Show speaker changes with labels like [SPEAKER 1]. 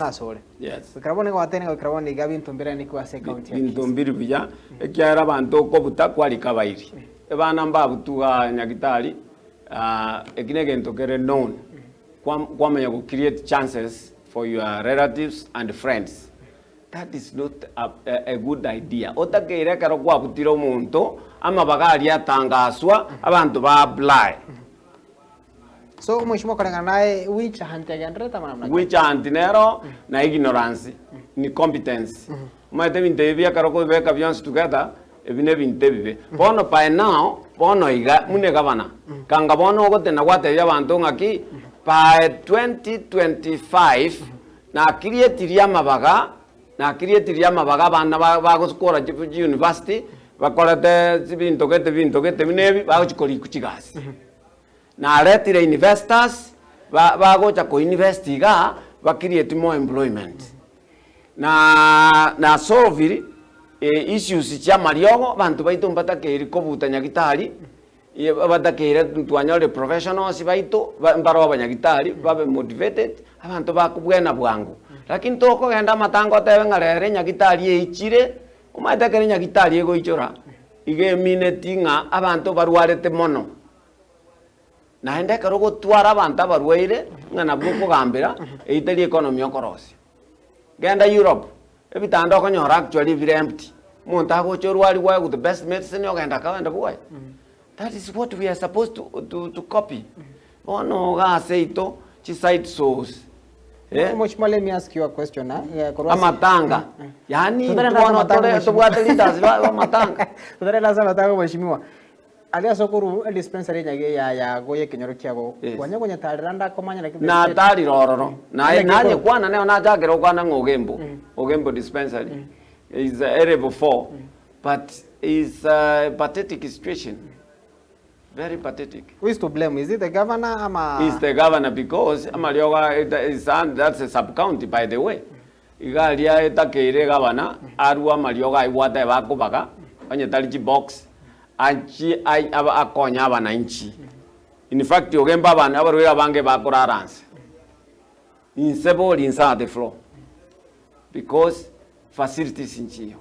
[SPEAKER 1] Asore.
[SPEAKER 2] Yes.
[SPEAKER 1] Goikera bono nigo gwatebire ng'a goikera bono iga binto mbiranekiwe ase ecounty ya
[SPEAKER 2] Binto
[SPEAKER 1] Kisii.
[SPEAKER 2] mbiri buya, ekiagera abanto okobuta kwarika abairi. Abana mbabutu igaa nyagitari, eki na egento kere known, kwa kwamanya go create chances for your relatives and friends. That is not a, a, a good idea. Otakeire ekero kwabutire omonto, amabaga aria atangaswa, abanto ba apply.
[SPEAKER 1] So omweshimiwa okoreng'ana naye witch hunt egendererete ama namna gani?
[SPEAKER 2] Witch hunt nero na ignorance, incompetence. Omanyete ebinto ebi ekero okobibeka bionsi together, ebi na ebinto ebibe. Bono by now, bono iga buna egavana, kanga bono ogotena gwatebia abanto ng'aki, by 2025 nakirietirie amabaga, nakirietirie amabaga abana ba bagokora chi university, bakorete chibinto gete binto gete buna ebi, bagochi korikwa chigasi. Naretire investors ba bagocha ko invest igaa ba create more employment. Na na solve issues chia amariogo abanto baito mbatakeiri kobuta nyagitari, batakeire twanyorire professionals baito ba mbaro abanyagitari babe motivated, abanto bakobwena bwango. Lakini tokogenda amatanga otebe ng'a rero enyagitari eichire, omanyete ekero enyagitari egoichora, iga emineti ng'a abanto barwarete mono. Naende ekero ogotwara abanto abarwaire, ng'a nabwo okogambera, eyio tari economy okorosia. Genda Europe, ebitanda okonyora actually bire empty, omonto agocha orwariwa with the best medicine ogenda akagenda bwoye. That is what we are supposed to, to, to copy. Bono iga ase aito, chiside source, eh,
[SPEAKER 1] Mheshimiwa, let me ask you a question ah, eh, korwa ase-
[SPEAKER 2] amatanga, yaani
[SPEAKER 1] Totarenda ase
[SPEAKER 2] bono
[SPEAKER 1] amatanga,
[SPEAKER 2] tore
[SPEAKER 1] mheshimiwa.
[SPEAKER 2] tobwate leaders ba amatanga.
[SPEAKER 1] Totarenda ase amatanga mheshimiwa. Aria ase okorwa edispensary enyagi ya yago y'ekenyoro kiago,
[SPEAKER 2] Yes.
[SPEAKER 1] kwanya konyetarera ndakomanya naki
[SPEAKER 2] Natarire ororo, naye
[SPEAKER 1] Naki
[SPEAKER 2] naye
[SPEAKER 1] ekoro-
[SPEAKER 2] kwana nero nachakire gokwana ng'a Ogembo, Ogembo dispensary is a level 4 but is a pathetic situation, very pathetic.
[SPEAKER 1] Who is to blame? Is it the governor ama
[SPEAKER 2] Is the governor because amariogo aya is that's a sub county by the way. Iga aria etakeire egavana arue amariogo aye gwateba akobaga onye tari chibox achie ai aba akonye abananchi. In fact ogembe abana abarwaire abange bakorara nse, inse bori inse at the floor because facilities nchiyo.